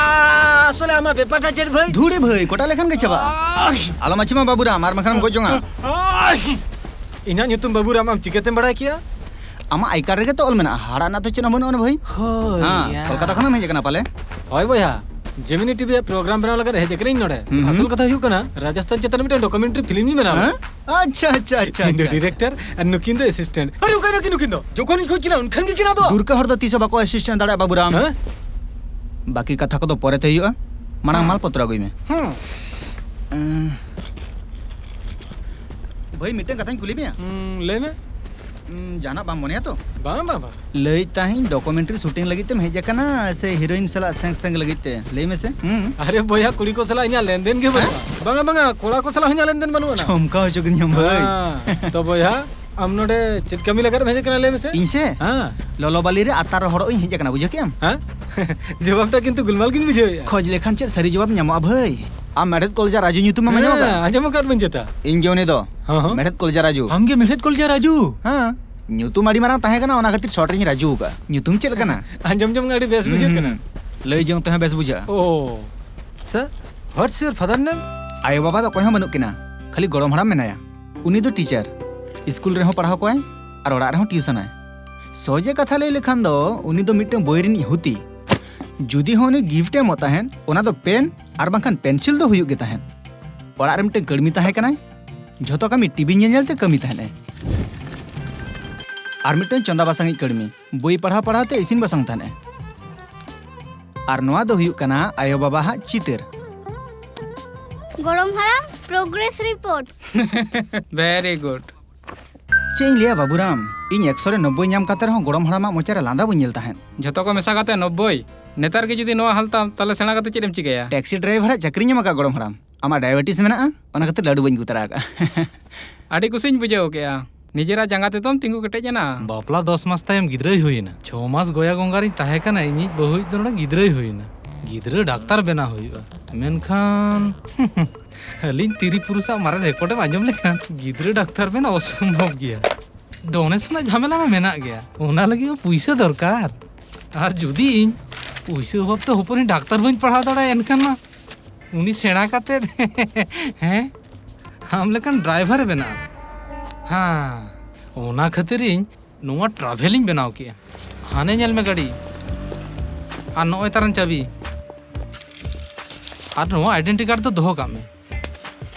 ᱟ, ᱟᱥᱚᱞᱮ ᱟᱢᱟᱜ ᱵᱮᱯᱟᱨᱴᱟ ᱪᱮᱫ ᱵᱷᱟᱹᱭ? ᱫᱷᱩᱲᱤ ᱵᱷᱟᱹᱭ, ᱠᱚᱴᱟ ᱞᱮᱠᱷᱟᱱ ᱜᱮ ᱪᱟᱵᱟᱜᱼᱟ᱾ ᱟᱦ! ᱟᱞᱚᱢ ᱟᱹᱪᱩᱨᱟ ᱵᱟᱹᱵᱩᱨᱟᱢ, ᱟᱨ ᱵᱟᱝᱠᱷᱟᱱᱮᱢ ᱜᱚᱡ ᱡᱚᱝᱟ᱾ ᱟᱦ! ᱤᱧᱟᱜ ᱧᱩᱛᱩᱢ ᱵᱟᱹᱵᱩᱨᱟᱢ ᱟᱢ ᱪᱤᱠᱟᱹᱛᱮᱢ ᱵᱟᱲᱟᱭ ᱠᱮᱭᱟ? ᱟᱢᱟᱜ ᱟᱭ ᱠᱟᱨᱰ ᱨᱮᱜᱮ ᱛᱚ ᱚᱞ ᱢᱮᱱᱟᱜᱼᱟ, ᱦᱟᱦᱟᱲᱟᱜ ᱨᱮᱱᱟᱜ ᱫᱚ ᱪᱮᱫ ᱦᱚᱸ ᱵᱟᱹᱱᱩᱜᱼᱟ ᱵᱷᱟᱹᱭ᱾ ᱦᱳᱭ ᱦᱮᱸ, ᱭᱟ᱾ ᱠᱳᱞᱠᱟᱛᱟ ᱠᱷᱚᱱᱮᱢ ᱦᱮᱡ ᱟᱠᱟᱱᱟ ᱯᱟᱞᱮ? ᱦᱳᱭ ᱵᱚᱭᱦᱟ, ᱡᱮᱢᱤᱱᱤ ᱴᱤᱵᱷᱤ ᱟᱜ ᱯᱨᱳᱜᱨᱟᱢ ᱵᱮᱱᱟᱣ ᱞᱟᱹᱜᱤᱫ ᱦᱮᱡ ᱟᱠᱟᱱᱟᱹᱧ ᱱᱚᱰᱮ᱾ ᱦᱩᱸ, ᱦᱩᱸ᱾ ᱟᱥᱚᱞ ᱠᱟᱛᱷᱟ ᱦᱩᱭᱩᱜ ᱠᱟᱱᱟ, ᱨᱟᱡᱚᱥᱛᱷᱟᱱ ᱪᱮᱛᱟᱱ ᱨᱮ ᱢᱤᱫᱴᱟᱝ ᱰᱚᱠᱩᱢᱮᱱᱴᱟᱨᱤ ᱯᱷᱤᱞᱢ ᱤᱧ ᱵᱮᱱᱟᱣᱟ᱾ ᱦᱮᱸ? ᱟᱪᱪᱷᱟ, ᱟᱪᱪᱷᱟ, ᱟᱪᱪᱷᱟ, ᱤᱧ ᱫᱚ ᱟᱪᱪᱷᱟ᱾ ᱰᱤᱨᱮᱠᱴᱚᱨ ᱟᱨ ᱱᱩᱠᱤᱱ ᱫᱚ ᱮᱥᱤᱥᱴᱮᱱᱴ᱾ ᱟᱨᱮ, ᱚᱠᱟᱭ ᱱᱟᱠᱤᱱ ᱱᱩᱠᱤᱱ ᱫᱚ? ᱡᱚᱠᱷᱚᱱᱤᱧ ᱠᱷᱚᱡ ᱠᱤᱱᱟ, ᱩᱱᱠᱷᱟᱱ ᱜᱮ ᱠᱤᱱ ᱟᱫᱚᱜᱼᱟ᱾ ᱫᱩᱨᱠᱟᱹ ᱦᱚᱲ ᱫᱚ ᱛᱤᱥ ᱦᱚᱸ ᱵᱟᱠᱚ ᱮᱥᱤᱥᱴᱮᱱᱴ ᱫᱟᱲᱮᱭᱟᱜᱼᱟ, ᱵᱟᱹᱵᱩᱨᱟᱢ᱾ ᱦᱮᱸ? ᱵᱟᱹᱠᱤ ᱠᱟᱛᱷᱟ ᱠᱚᱫᱚ ᱯᱚᱨᱮ ᱛᱮ ᱦᱩᱭᱩᱜᱼᱟ᱾ ᱢᱟᱲᱟᱝ ᱦᱮᱸ᱾ ᱢᱟᱞ ᱯᱚᱛᱨᱚ ᱟᱹᱜᱩᱭ ᱢᱮ᱾ ᱦᱮᱸ᱾ ᱮᱸ, ᱵᱷᱟᱹᱭ, ᱢᱤᱫᱴᱟᱝ ᱠᱟᱛᱷᱟᱧ ᱠᱩᱞᱤ ᱢᱮᱭᱟ? ᱦᱩᱸ, ᱞᱟᱹᱭ ᱢᱮ᱾ ᱩᱸ, ᱡᱟᱦᱟᱱᱟᱜ ᱵᱟᱢ ᱢᱚᱱᱮᱭᱟ ᱛᱚ? ᱵᱟᱝ, ᱵᱟᱝ, ᱵᱟᱝ᱾ ᱞᱟᱹᱭᱮᱫ ᱛᱟᱦᱮᱸᱧ, ᱰᱚᱠᱩᱢᱮᱱᱴᱟᱨᱤ ᱥᱩᱴᱤᱝ ᱞᱟᱹᱜᱤᱫ ᱛᱮᱢ ᱦᱮᱡ ᱟᱠᱟᱱᱟ ᱥᱮ ᱦᱤᱨᱳᱭᱤᱱ ᱥᱟᱞᱟᱜ ᱥᱮᱝ ᱥᱮᱝ ᱞᱟᱹᱜᱤᱫ ᱛᱮ? ᱞᱟᱹᱭ ᱢᱮᱥᱮ᱾ ᱦᱩᱸ᱾ ᱟᱨᱮ ᱵᱚᱭᱦᱟ, ᱠᱩᱲᱤ ᱠᱚ ᱥᱟᱞᱟᱜ ᱤᱧᱟᱜ ᱞᱮᱱᱫᱮᱱ ᱜᱮ ᱵᱟᱹᱱᱩᱜᱼᱟ᱾ ᱦᱮᱸ? ᱵᱟᱝᱟ, ᱵᱟᱝᱟ, ᱠᱚᱲᱟ ᱠᱚ ᱥᱟᱞᱟᱜ ᱦᱚᱸ ᱤᱧᱟᱜ ᱞᱮᱱᱫᱮᱱ ᱵᱟᱹᱱᱩᱜ ᱟᱱᱟ᱾ ᱪᱚᱢᱠᱟᱣ ᱦᱚᱪᱚ ᱠᱤᱫᱤᱧᱟᱢ ᱵᱷᱟᱹᱭ᱾ ᱦᱮᱸ, ᱛᱚ ᱵᱚᱭᱦᱟ, ᱟᱢ ᱱᱚᱰᱮ ᱪᱮᱫ ᱠᱟᱹᱢᱤ ᱞᱟᱜᱟᱫ ᱮᱢ ᱦᱮᱡ ᱟᱠᱟᱱᱟ, ᱞᱟᱹᱭ ᱢᱮᱥᱮ? ᱤᱧ ᱥᱮ? ᱦᱮᱸ᱾ ᱞᱚᱞᱚ ᱵᱟᱞᱤ ᱨᱮ ᱟᱛᱟᱨ ᱨᱚᱦᱚᱲᱚᱜ ᱤᱧ ᱦᱮᱡ ᱟᱠᱟᱱᱟ, ᱵᱩᱡᱷᱟᱹᱣ ᱠᱮᱜᱼᱟᱢ? ᱦᱮᱸ? ᱡᱚᱵᱟᱵᱴᱟ ᱠᱤᱱᱛᱩ ᱜᱩᱞᱢᱟᱞ ᱜᱤᱧ ᱵᱩᱡᱷᱟᱹᱣᱮᱫᱼᱟ᱾ ᱠᱷᱚᱡᱽ ᱞᱮᱠᱷᱟᱱ ᱪᱮᱫ ᱥᱟᱹᱨᱤ ᱡᱚᱵᱟᱵ ᱧᱟᱢᱚᱜᱼᱟ ᱵᱷᱟᱹᱭ? ᱟᱢ ᱢᱮᱲᱦᱮᱫ ᱠᱚᱞᱡᱟ ᱨᱟᱡᱩ ᱧᱩᱛᱩᱢ ᱮᱢ ᱟᱸᱡᱚᱢ ᱦᱮᱸ, ᱟᱠᱟᱫᱼᱟ? ᱟᱸᱡᱚᱢ ᱟᱠᱟᱫ ᱵᱟᱹᱧ ᱪᱮᱛᱟ᱾ ᱤᱧ ᱜᱮ ᱩᱱᱤ ᱫᱚ᱾ ᱦᱚᱸ, ᱦᱚᱸ᱾ ᱢᱮᱲᱦᱮᱫ ᱠᱚᱞᱡᱟ ᱨᱟᱡᱩ᱾ ᱟᱢ ᱜᱮ ᱢᱮᱲᱦᱮᱫ ᱠᱚᱞᱡᱟ ᱨᱟᱡᱩ? ᱦᱮᱸ᱾ ᱧᱩᱛᱩᱢ ᱟᱹᱰᱤ ᱢᱟᱨᱟᱝ ᱛᱟᱦᱮᱸ ᱠᱟᱱᱟ, ᱚᱱᱟ ᱠᱷᱟᱹᱛᱤᱨ ᱥᱚᱨᱴ ᱨᱤᱧ ᱨᱟᱡᱩ ᱟᱠᱟᱫᱼᱟ᱾ ᱧᱩᱛᱩᱢ ᱪᱮᱫ ᱞᱮᱠᱟᱱᱟ? ᱟᱸᱡᱚᱢ ᱡᱚᱝ ᱟᱹᱰᱤ ᱵᱮᱥ ᱵᱩᱡᱷᱟᱹᱜ ᱦᱩᱸ, ᱠᱟᱱᱟ᱾ ᱦᱩᱸ᱾ ᱞᱟᱹᱭ ᱡᱚᱝ ᱛᱮᱦᱚᱸ ᱵᱮᱥ ᱵᱩᱡᱷᱟᱹᱜᱼᱟ᱾ Oh, sir, what's your father name? ᱟᱭᱳ ᱵᱟᱵᱟ ᱫᱚ ᱚᱠᱚᱭ ᱦᱚᱸ ᱵᱟᱹᱱᱩᱜ ᱠᱤᱱᱟ, ᱠᱷᱟᱹᱞᱤ ᱜᱚᱲᱚᱢ ᱦᱟᱲᱟᱢ ᱢᱮᱱᱟᱭᱟ᱾ ᱩᱱᱤ ᱫᱚ ᱴᱤᱪᱟᱨ, ᱥᱠᱩᱞ ᱨᱮᱦᱚᱸ ᱯᱟᱲᱦᱟᱣ ᱠᱚᱣᱟᱭ ᱟᱨ ᱚᱲᱟᱜ ᱨᱮᱦᱚᱸ ᱴᱤᱭᱩᱥᱚᱱᱟᱭ᱾ ᱥᱚᱡᱷᱮ ᱠᱟᱛᱷᱟ ᱞᱟᱹᱭ ᱞᱮᱠᱷᱟᱱ ᱫᱚ ᱩᱱᱤ ᱫᱚ ᱢᱤᱫᱴᱟᱝ ᱵᱳᱭ ᱨᱤᱱᱤᱡ ᱦᱩᱛᱤ᱾ ᱡᱩᱫᱤ ᱦᱚᱸ ᱩᱱᱤ ᱜᱤᱯᱷᱴ ᱮ ᱮᱢᱚᱜ ᱛᱟᱦᱮᱸᱱ, ᱚᱱᱟ ᱫᱚ ᱯᱮᱱ ᱟᱨ ᱵᱟᱝᱠᱷᱟᱱ ᱯᱮᱱᱥᱤᱞ ᱫᱚ ᱦᱩᱭᱩᱜ ᱜᱮ ᱛᱟᱦᱮᱸᱱ᱾ ᱚᱲᱟᱜ ᱨᱮ ᱢᱤᱫᱴᱟᱝ ᱠᱟᱹᱲᱢᱤ ᱛᱟᱦᱮᱸ ᱠᱟᱱᱟᱭ, ᱡᱷᱚᱛᱚ ᱠᱟᱹᱢᱤ ᱴᱤᱵᱷᱤ ᱧᱮᱞ ᱧᱮᱞ ᱛᱮ ᱠᱟᱹᱢᱤ ᱛᱟᱦᱮᱸᱱᱟᱭ᱾ ᱟᱨ ᱢᱤᱫᱴᱟᱝ ᱪᱚᱸᱫᱟ ᱵᱟᱥᱟᱝᱤᱡ ᱠᱟᱹᱲᱢᱤ, ᱵᱳᱭ ᱯᱟᱲᱦᱟᱣ ᱯᱟᱲᱦᱟᱣ ᱛᱮ ᱤᱥᱤᱱ ᱵᱟᱥᱟᱝ ᱛᱟᱦᱮᱸᱱᱟᱭ᱾ ᱟᱨ ᱱᱚᱣᱟ ᱫᱚ ᱦᱩᱭᱩᱜ ᱠᱟᱱᱟ ᱟᱭᱳ ᱵᱟᱵᱟ ᱦᱟᱜ ᱪᱤᱛᱟᱹᱨ᱾ ᱜᱚᱲᱚᱢ ᱦᱟᱲᱟᱢ, progress report. Very good. ᱪᱮᱫ ᱤᱧ ᱞᱟᱹᱭᱟ ᱵᱟᱵᱩᱨᱟᱢ, ᱤᱧ ᱮᱠᱥᱚ ᱨᱮ ᱱᱚᱵᱵᱳᱭ ᱧᱟᱢ ᱠᱟᱛᱮ ᱨᱮᱦᱚᱸ ᱜᱚᱲᱚᱢ ᱦᱟᱲᱟᱢᱟᱜ ᱢᱚᱪᱟ ᱨᱮ ᱞᱟᱸᱫᱟ ᱵᱟᱹᱧ ᱧᱮᱞ ᱛᱟᱦᱮᱸᱫ᱾ ᱡᱷᱚᱛᱚ ᱠᱚ ᱢᱮᱥᱟ ᱠᱟᱛᱮ ᱱᱚᱵᱵᱳᱭ? ᱱᱮᱛᱟᱨ ᱜᱮ ᱡᱩᱫᱤ ᱱᱚᱣᱟ ᱦᱟᱞ ᱛᱟᱢ, ᱛᱟᱦᱞᱮ ᱥᱮᱬᱟ ᱠᱟᱛᱮ ᱪᱮᱫ ᱮᱢ ᱪᱤᱠᱟᱹᱭᱟ? ᱴᱮᱠᱥᱤ ᱰᱨᱟᱭᱵᱷᱟᱨ ᱟᱜ ᱪᱟᱹᱠᱨᱤ ᱧᱟᱢ ᱟᱠᱟᱫ ᱜᱚᱲᱚᱢ ᱦᱟᱲᱟᱢ᱾ ᱟᱢᱟᱜ ᱰᱟᱭᱟᱵᱮᱴᱤᱥ ᱢᱮᱱᱟᱜᱼᱟ, ᱚᱱᱟ ᱠᱷᱟᱹᱛᱤᱨ ᱞᱟᱹᱰᱩ ᱵᱟᱹᱧ ᱟᱹᱜᱩ ᱛᱚᱨᱟ ᱟᱠᱟᱫᱼᱟ᱾ ᱟᱹᱰᱤ ᱠᱩᱥᱤᱧ ᱵᱩᱡᱷᱟᱹᱣ ᱠᱮᱫᱼᱟ, ᱱᱤᱡᱮᱨᱟᱜ ᱡᱟᱸᱜᱟ ᱛᱮᱫᱚᱢ ᱛᱤᱸᱜᱩ ᱠᱮᱴᱮᱡ ᱮᱱᱟ᱾ ᱵᱟᱯᱞᱟ ᱫᱚᱥ ᱢᱟᱥ ᱛᱟᱭᱚᱢ ᱜᱤᱫᱽᱨᱟᱹᱭ ᱦᱩᱭᱮᱱᱟ᱾ ᱪᱷᱚ ᱢᱟᱥ ᱜᱚᱭᱟ ᱜᱚᱸᱜᱟ ᱨᱤᱧ ᱛᱟᱦᱮᱸ ᱠᱟᱱᱟ, ᱤᱧᱤᱡ ᱵᱟᱹᱦᱩᱭᱤᱡ ᱫᱚ ᱱᱚᱰᱮ ᱜᱤᱫᱽᱨᱟᱹᱭ ᱦᱩᱭᱮᱱᱟ᱾ ᱜᱤᱫᱽᱨᱟᱹ ᱰᱟᱠᱛᱟᱨ ᱵᱮᱱᱟᱣ ᱦᱩᱭᱩᱜᱼᱟ, ᱢᱮᱱᱠᱷᱟᱱ ᱟᱹᱞᱤᱧ ᱛᱤᱨᱤ ᱯᱩᱨᱩᱥᱟᱜ ᱢᱟᱨᱮ ᱨᱮᱠᱚᱨᱰ ᱮᱢ ᱟᱸᱡᱚᱢ ᱞᱮᱠᱷᱟᱱ ᱜᱤᱫᱽᱨᱟᱹ ᱰᱟᱠᱛᱟᱨ ᱵᱮᱱᱟᱣ ᱚᱥᱚᱢᱵᱷᱚᱵ ᱜᱮᱭᱟ᱾ ᱰᱚᱱᱮᱥᱚᱱ ᱨᱮᱱᱟᱜ ᱡᱷᱟᱢᱮᱞᱟ ᱢᱟ ᱢᱮᱱᱟᱜ ᱜᱮᱭᱟ, ᱚᱱᱟ ᱞᱟᱹᱜᱤᱫ ᱢᱟ ᱯᱩᱭᱥᱟᱹ ᱫᱚᱨᱠᱟᱨ᱾ ᱟᱨ ᱡᱩᱫᱤ ᱤᱧ ᱯᱩᱭᱥᱟᱹ ᱚᱵᱷᱟᱵ ᱛᱮ ᱦᱚᱯᱚᱱᱤᱧ ᱰᱟᱠᱛᱟᱨ ᱵᱟᱹᱧ ᱯᱟᱲᱦᱟᱣ ᱫᱟᱲᱮᱭᱟᱜᱼᱟ, ᱮᱱᱠᱷᱟᱱ ᱢᱟ ᱩᱱᱤ ᱥᱮᱬᱟ ᱠᱟᱛᱮᱫ ᱦᱮᱸ, ᱟᱢ ᱞᱮᱠᱟᱱ ᱰᱨᱟᱭᱵᱷᱟᱨ ᱮ ᱵᱮᱱᱟᱜᱼᱟ᱾ ᱦᱮᱸ, ᱚᱱᱟ ᱠᱷᱟᱹᱛᱤᱨ ᱤᱧ ᱱᱚᱣᱟ ᱴᱨᱟᱵᱷᱮᱞ ᱤᱧ ᱵᱮᱱᱟᱣ ᱠᱮᱜᱼᱟ᱾ ᱦᱟᱱᱮ ᱧᱮᱞ ᱢᱮ ᱜᱟᱹᱰᱤ, ᱟᱨ ᱱᱚᱜᱼᱚᱭ ᱛᱟᱨᱟᱱ ᱪᱟᱹᱵᱤ, ᱟᱨ ᱱᱚᱣᱟ ᱟᱭᱰᱮᱱᱴᱤ ᱠᱟᱨᱰ ᱫᱚ ᱫᱚᱦᱚ ᱠᱟᱜ ᱢᱮ᱾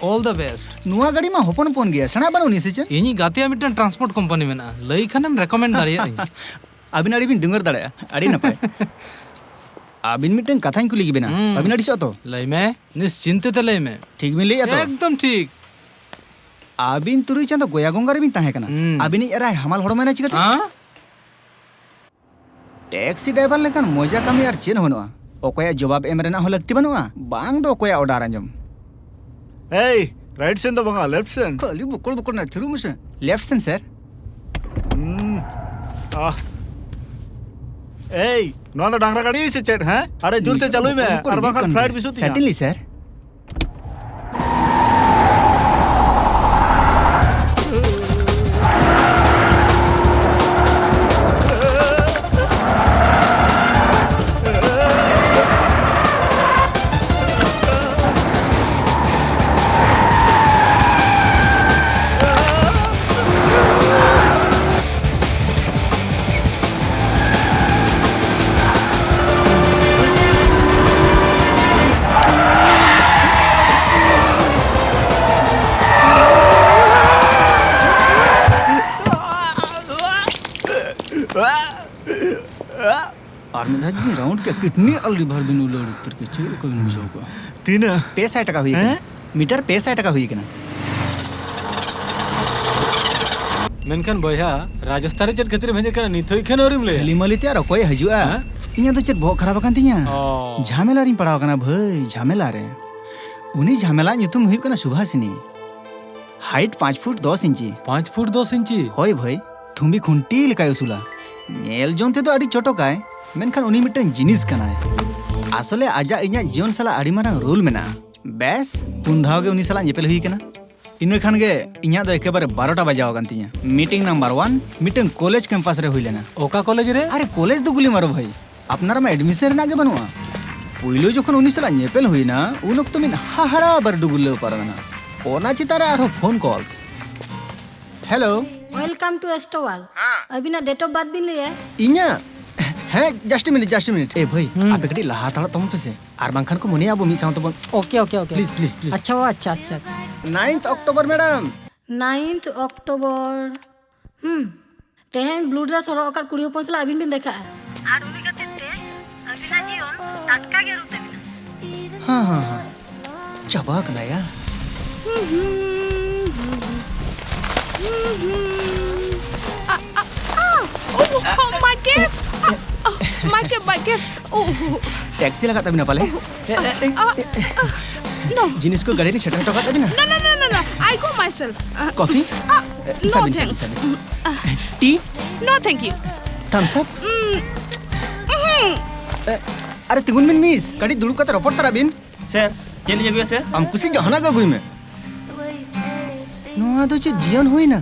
All the best. ᱱᱚᱣᱟ ᱜᱟᱹᱰᱤ ᱢᱟ ᱦᱚᱯᱚᱱ ᱦᱚᱯᱚᱱ ᱜᱮᱭᱟ, ᱥᱮᱬᱟ ᱵᱟᱹᱱᱩᱜ ᱟᱹᱱᱤᱡ ᱥᱮ ᱪᱮᱫ? ᱤᱧᱤᱡ ᱜᱟᱛᱮᱭᱟᱜ ᱢᱤᱫᱴᱟᱝ ᱴᱨᱟᱱᱥᱯᱳᱨᱴ ᱠᱳᱢᱯᱟᱱᱤ ᱢᱮᱱᱟᱜᱼᱟ, ᱞᱟᱹᱭ ᱠᱷᱟᱱᱮᱢ ᱨᱮᱠᱚᱢᱮᱱᱰ ᱫᱟᱲᱮᱭᱟᱜᱼᱟᱹᱧ᱾ ᱟᱹᱵᱤᱱ ᱟᱹᱰᱤ ᱵᱤᱱ ᱰᱩᱝᱜᱟᱹᱨ ᱫᱟᱲᱮᱭᱟᱜᱼᱟ, ᱟᱹᱰᱤ ᱱᱟᱯᱟᱭ᱾ ᱟᱹᱵᱤᱱ ᱢᱤᱫᱴᱟᱝ ᱠᱟᱛᱷᱟᱧ ᱠᱩᱞᱤ ᱠᱮᱵᱤᱱᱟ, ᱦᱩᱸ᱾ ᱵᱟᱹᱵᱤᱱ ᱟᱹᱲᱤᱥᱚᱜᱼᱟ ᱛᱚ? ᱞᱟᱹᱭ ᱢᱮ, ᱱᱤᱥᱪᱤᱱᱛᱮ ᱛᱮ ᱞᱟᱹᱭ ᱢᱮ᱾ ᱴᱷᱤᱠ ᱵᱤᱱ ᱞᱟᱹᱭᱮᱜᱼᱟ ᱛᱚ? ᱮᱠᱫᱚᱢ ᱴᱷᱤᱠ᱾ ᱟᱹᱵᱤᱱ ᱛᱩᱨᱩᱭ ᱪᱟᱸᱫᱚ ᱜᱚᱭᱟ ᱜᱚᱸᱜᱟ ᱨᱮᱵᱤᱱ ᱛᱟᱦᱮᱸ ᱠᱟᱱᱟ᱾ ᱦᱩᱸ᱾ ᱟᱹᱵᱤᱱᱤᱡ ᱮᱨᱟᱭ ᱦᱟᱢᱟᱞ ᱦᱚᱲᱢᱚᱭᱮᱱᱟ ᱪᱤᱠᱟᱹᱛᱮ? ᱦᱮᱸ? ᱴᱮᱠᱥᱤ ᱰᱨᱟᱭᱵᱷᱟᱨ ᱞᱮᱠᱟᱱ ᱢᱚᱡᱟ ᱠᱟᱹᱢᱤ ᱟᱨ ᱪᱮᱫ ᱦᱚᱸ ᱵᱟᱹᱱᱩᱜᱼᱟ᱾ ᱚᱠᱚᱭᱟᱜ ᱡᱚᱵᱟᱵ ᱮᱢ ᱨᱮᱱᱟᱜ ᱦᱚᱸ ᱞᱟᱹᱠᱛᱤ ᱵᱟᱹᱱᱩᱜᱼᱟ, ᱵᱟᱝ ᱫᱚ ᱚᱠᱚᱭᱟᱜ ᱚᱰᱟᱨ ᱟᱸᱡᱚᱢ᱾ ᱮᱭ, ᱨᱟᱭᱤᱴ ᱥᱮᱱ ᱫᱚ ᱵᱟᱝᱟ, ᱞᱮᱯᱷᱴ ᱥᱮᱱ᱾ ᱠᱷᱟᱹᱞᱤ ᱵᱚᱠᱚᱲ ᱵᱚᱠᱚᱲ ᱱᱟ ᱛᱷᱤᱨᱩ ᱢᱮᱥᱮ᱾ ᱞᱮᱯᱷᱴ ᱥᱮᱱ, ᱥᱮᱨ᱾ ᱦᱩᱸ᱾ ᱟᱦ᱾ ᱮᱭ, ᱱᱚᱣᱟ ᱫᱚ ᱰᱟᱝᱨᱟ ᱜᱟᱹᱰᱤ ᱥᱮ ᱪᱮᱫ, ᱦᱮᱸ? ᱟᱨᱮ, ᱡᱳᱨ ᱛᱮ ᱪᱟᱹᱞᱩᱭ ᱢᱮ, ᱵᱚᱠᱚᱲ ᱟᱨ ᱵᱟᱝᱠᱷᱟᱱ ᱵᱚᱠᱚᱲ ᱯᱞᱟᱭᱤᱴ ᱵᱤᱥᱩᱫ ᱛᱤᱧᱟ᱾ ᱥᱟᱴᱤᱱᱞᱤ, ᱥᱮᱨ᱾ ᱟᱨ ᱢᱤᱫ ᱫᱷᱟᱣ ᱡᱩᱫᱤ ᱨᱟᱣᱩᱱᱰ ᱠᱮᱭᱟ, ᱠᱤᱰᱱᱤ ᱟᱨ ᱞᱤᱵᱷᱟᱨ ᱵᱤᱱ ᱩᱞᱟᱹᱲ ᱩᱛᱟᱹᱨ ᱠᱮᱭᱟ, ᱪᱮᱫ ᱞᱮᱠᱟ ᱵᱤᱱ ᱵᱩᱡᱷᱟᱹᱣ ᱠᱚᱜᱼᱟ? ᱛᱤᱱᱟᱹᱜ? ᱯᱮ ᱥᱟᱭ ᱴᱟᱠᱟ ᱦᱩᱭ ᱟᱠᱟᱱᱟ᱾ ᱦᱮᱸ? ᱢᱤᱴᱟᱨ ᱯᱮ ᱥᱟᱭ ᱴᱟᱠᱟ ᱦᱩᱭ ᱟᱠᱟᱱᱟ᱾ ᱢᱮᱱᱠᱷᱟᱱ ᱵᱚᱭᱦᱟ, ᱨᱟᱡᱚᱥᱛᱷᱟᱱ ᱨᱮ ᱪᱮᱫ ᱠᱷᱟᱹᱛᱤᱨ ᱮᱢ ᱦᱮᱡ ᱟᱠᱟᱱᱟ, ᱱᱤᱛ ᱦᱚᱸ ᱤᱠᱷᱟᱹᱱ ᱟᱹᱣᱨᱤᱢ ᱞᱟᱹᱭᱟ? ᱠᱷᱟᱹᱞᱤ ᱢᱟᱹᱞᱤ ᱛᱮ ᱟᱨ ᱚᱠᱚᱭᱮ ᱦᱤᱡᱩᱜᱼᱟ? ᱦᱮᱸ? ᱤᱧᱟᱹᱜ ᱫᱚ ᱪᱮᱫ ᱵᱚᱦᱚᱜ ᱠᱷᱟᱨᱟᱯ ᱟᱠᱟᱱ ᱛᱤᱧᱟ? ᱚ᱾ ᱡᱷᱟᱢᱮᱞᱟ ᱨᱤᱧ ᱯᱟᱲᱟᱣ ᱟᱠᱟᱱᱟ ᱵᱷᱟᱹᱭ, ᱡᱷᱟᱢᱮᱞᱟ ᱨᱮ᱾ ᱩᱱᱤ ᱡᱷᱟᱢᱮᱞᱟ ᱧᱩᱛᱩᱢ ᱦᱩᱭᱩᱜ ᱠᱟᱱᱟ ᱥᱩᱵᱷᱟᱥᱤᱱᱤ᱾ ᱦᱟᱭᱤᱴ ᱯᱟᱸᱪ ᱯᱷᱩᱴ ᱫᱚᱥ ᱤᱧᱪᱤ᱾ ᱯᱟᱸᱪ ᱯᱷᱩᱴ ᱫᱚᱥ ᱤᱧᱪᱤ? ᱦᱳᱭ ᱵᱷᱟᱹᱭ, ᱛᱷᱩᱢᱵᱤ ᱠᱷᱩᱱᱴᱤ ᱞᱮᱠᱟᱭ ᱩᱥᱩᱞᱟ᱾ ᱧᱮᱞ ᱡᱚᱝ ᱛᱮᱫᱚ ᱟᱹᱰᱤ ᱪᱚᱴᱚᱠᱟᱭ, ᱢᱮᱱᱠᱷᱟᱱ ᱩᱱᱤ ᱢᱤᱫᱴᱟᱝ ᱡᱤᱱᱤᱥ ᱠᱟᱱᱟᱭ᱾ ᱟᱥᱚᱞᱮ ᱟᱡᱟᱜ ᱤᱧᱟᱹᱜ ᱡᱤᱭᱚᱱ ᱥᱟᱞᱟᱜ ᱟᱹᱰᱤ ᱢᱟᱨᱟᱝ ᱨᱳᱞ ᱢᱮᱱᱟᱜᱼᱟ᱾ ᱵᱮᱥ, ᱯᱩᱱ ᱫᱷᱟᱣ ᱜᱮ ᱩᱱᱤ ᱥᱟᱞᱟᱜ ᱧᱮᱯᱮᱞ ᱦᱩᱭ ᱠᱟᱱᱟ᱾ ᱤᱱᱟᱹ ᱠᱷᱟᱱ ᱜᱮ ᱤᱧᱟᱹᱜ ᱫᱚ ᱮᱠᱮᱵᱟᱨᱮ ᱵᱟᱨᱚᱴᱟ ᱵᱟᱡᱟᱣ ᱟᱠᱟᱱ ᱛᱤᱧᱟ᱾ ᱢᱤᱴᱤᱝ ᱱᱟᱢᱵᱟᱨ ᱚᱣᱟᱱ ᱢᱤᱫᱴᱟᱝ ᱠᱚᱞᱮᱡᱽ ᱠᱮᱢᱯᱟᱥ ᱨᱮ ᱦᱩᱭ ᱞᱮᱱᱟ᱾ ᱚᱠᱟ ᱠᱚᱞᱮᱡᱽ ᱨᱮ? ᱟᱨᱮ, ᱠᱚᱞᱮᱡᱽ ᱫᱚ ᱜᱩᱞᱤ ᱢᱟᱨᱳ ᱵᱷᱟᱹᱭ, ᱟᱯᱱᱟᱨᱟᱜ ᱢᱟ ᱮᱰᱢᱤᱥᱚᱱ ᱨᱮᱱᱟᱜ ᱜᱮ ᱵᱟᱹᱱᱩᱜᱼᱟ᱾ ᱯᱩᱭᱞᱩ ᱡᱚᱠᱷᱚᱱ ᱩᱱᱤ ᱥᱟᱞᱟᱜ ᱧᱮᱯᱮᱞ ᱦᱩᱭᱱᱟ, ᱩᱱ ᱚᱠᱛᱚ ᱢᱤᱫ ᱦᱟᱦᱟᱲᱟ ᱵᱟᱹᱨᱰᱩ ᱜᱩᱨᱞᱟᱹᱣ ᱯᱟᱨᱚᱢᱮᱱᱟ᱾ ᱚᱱᱟ ᱪᱮᱛᱟᱱ ᱨᱮ ᱟᱨᱦᱚᱸ phone calls. Hello. Welcome to Astoval. ᱦᱮᱸ᱾ ᱟᱹᱵᱤᱱᱟᱜ date of birth ᱵᱤᱱ ᱞᱟᱹᱭᱟ? ᱤᱧᱟᱹᱜ? ᱦᱮᱸ, just a minute, just a minute. ᱮ ᱵᱷᱟᱹᱭ, ᱦᱩᱸ᱾ ᱟᱯᱮ ᱠᱟᱹᱴᱤᱡ ᱞᱟᱦᱟ ᱦᱟᱛᱟᱲᱚᱜ ᱛᱟᱵᱚᱱ ᱯᱮᱥᱮ, ᱟᱨ ᱵᱟᱝᱠᱷᱟᱱ ᱠᱚ ᱢᱚᱱᱮᱭᱟ ᱟᱵᱚ ᱢᱤᱫ ᱥᱟᱶ ᱛᱮᱵᱚᱱ᱾ Okay, okay, okay. Please, please, please. ᱟᱪᱪᱷᱟ, ᱟᱪᱪᱷᱟ, ᱟᱪᱪᱷᱟ᱾ Ninth October, madam. Ninth October. ᱦᱩᱸ᱾ ᱛᱮᱦᱮᱧ blue dress ᱦᱚᱨᱚᱜ ᱟᱠᱟᱫ ᱠᱩᱲᱤ ᱦᱚᱯᱚᱱ ᱥᱟᱞᱟᱜ ᱟᱹᱵᱤᱱ ᱵᱤᱱ ᱫᱮᱠᱷᱟᱜᱼᱟ᱾ ᱟᱨ ᱩᱱᱤ ᱠᱷᱟᱹᱛᱤᱨ ᱛᱮ ᱟᱹᱵᱤᱱᱟᱜ ᱡᱤᱭᱚᱱ ᱴᱟᱴᱠᱟ ᱜᱮ ᱟᱹᱨᱩ ᱩᱛᱟᱹᱨ ᱮᱱᱟ᱾ ᱦᱮᱸ, ᱦᱮᱸ, ᱦᱮᱸ᱾ ᱪᱟᱵᱟ ᱠᱟᱱᱟᱭᱟ᱾ ᱦᱩᱸ, ᱦᱩᱸ, ᱦᱩᱸ, ᱦᱩᱸ᱾ ᱦᱩᱸ, ᱦᱩᱸ᱾ ᱟ, ᱟ, ᱟ, ᱳ, ᱳ, my cap! ᱟ, ᱟ, my cap, my cap! O, O. Taxi ᱞᱟᱜᱟᱜ ᱛᱟᱵᱤᱱᱟ ᱯᱟᱞᱮ? ᱮ, ᱮ, ᱮ, ᱟ, ᱮ, ᱮ᱾ ᱟ, no. ᱡᱤᱱᱤᱥ ᱠᱚ ᱜᱟᱹᱰᱤ ᱨᱤᱧ ᱥᱮᱴᱮᱨ ᱦᱚᱴᱚ ᱠᱟᱜ ᱛᱟᱵᱤᱱᱟ? No, no, no, no, no. I go myself. ᱟ, ᱠᱚᱯᱷᱤ? ᱟ, ᱮ, no, ᱥᱟᱵᱤᱱ, ᱥᱟᱵᱤᱱ, thanks. ᱥᱟᱵᱤᱱ᱾ ᱟ. T? No, thank you. Thumbs up? ᱩᱸ, ᱩᱦᱩᱸ. ᱮ, ᱟᱨᱮ, ᱛᱤᱸᱜᱩᱱ ᱵᱤᱱ, ᱢᱤᱥ᱾ ᱠᱟᱹᱴᱤᱡ ᱫᱩᱲᱩᱵ ᱠᱟᱛᱮ ᱨᱚᱯᱚᱲ ᱛᱟᱨᱟ ᱵᱤᱱ᱾ ᱥᱮᱨ, ᱪᱮᱫ ᱞᱤᱧ ᱟᱹᱜᱩᱭᱟ, ᱥᱮᱨ? ᱟᱢ ᱠᱩᱥᱤ ᱡᱟᱦᱟᱱᱟᱜ ᱜᱮ ᱟᱹᱜᱩᱭ ᱢᱮ᱾ ᱱᱚᱣᱟ ᱫᱚ ᱪᱮᱫ ᱡᱤᱭᱚᱱ ᱦᱩᱭᱱᱟ?